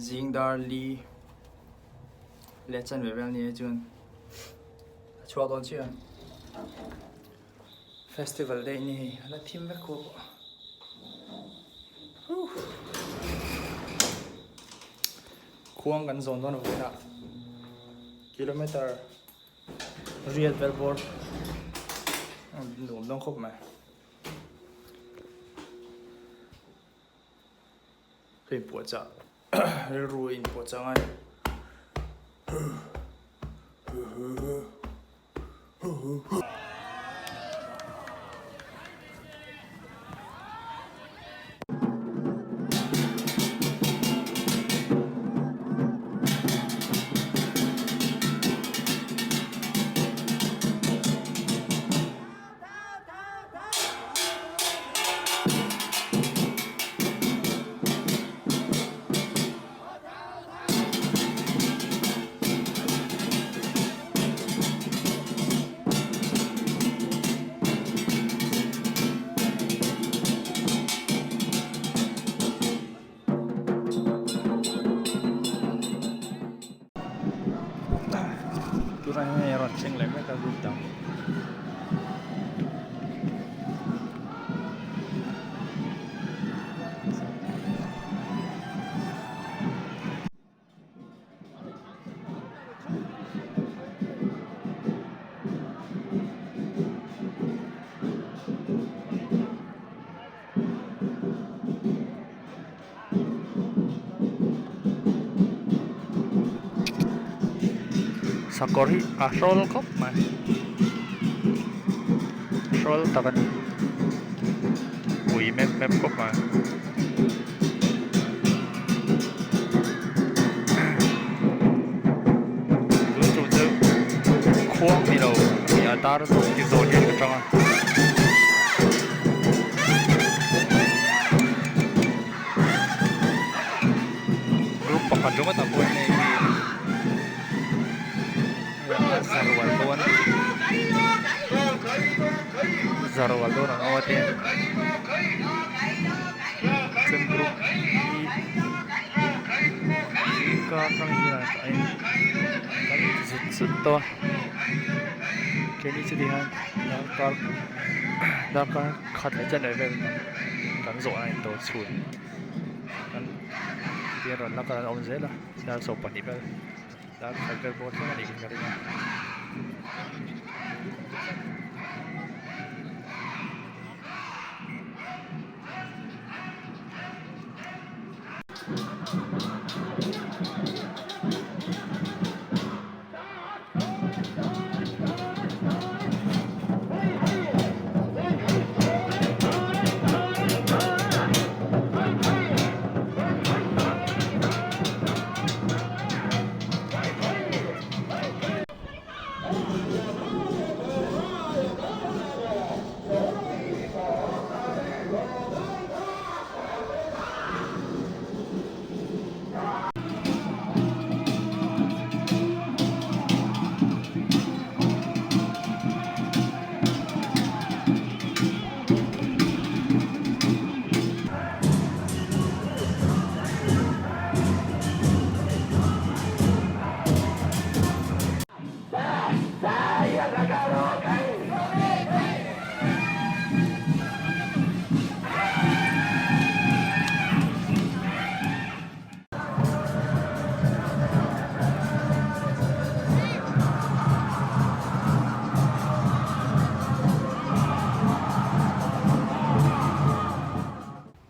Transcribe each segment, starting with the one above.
Zing dar li leh chanve vel nia chuan a chhuak dawn chiah a. Festival day ni hei a la thim vek khua pawh. Khuang kan zawn dawn vawiinah kilometer riat vel bawr nuam dawn khawp mai. Ka inpuahchah rilru a inpuahchah ngai. Tunah hian hei a rawn thleng leh mek a group dang. Sakawr hi a hrawl khawp mai hrawl tak a ni pui mep mep khawp mai. Tun tum chu khuang ni lo a dar ti zawn hian ka tang a. Group pakhat ringawt ah pawh hian hei hi zarual dawn zarual dawn ang aw te chuan group hi kar atang hian a in kan inti zut zut tawh a keini chu tihian darkar darkar khat leh chanve vel kan zawh a in dawr chhun kan tihian rawn la kal an awm zel a dar 12 vel dar khat vel pawh thleng a nih ka ring a.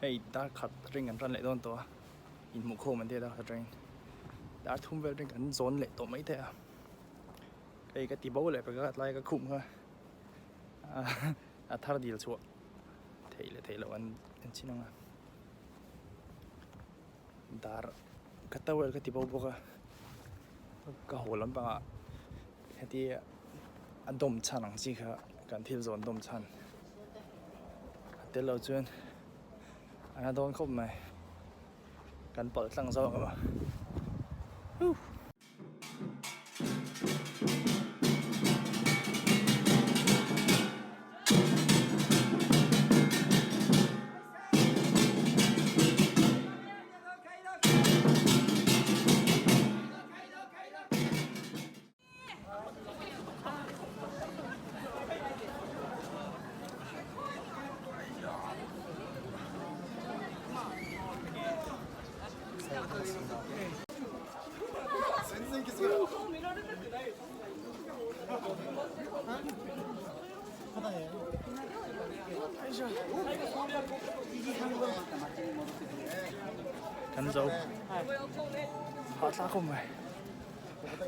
Hei dar khat ring an ran leh dawn tawh a inhmuhkhawm an tia dar khat atangin dar thum vel ring an zawn leh tawh mai thei a hei ka ti bo leh pek a tlai ka khum kha a thar dil chhuah theih leh theih loh an chin ang a. Dar ka towel ka ti bo bawk a ka haw lampangah heti a dawm chhan ang chi kha kan thil zawn dawm chhan a tel lo chuan a na dawn khawp mai kan palh tlang zawk ang a. Kan zo. Hahthlak awm mai.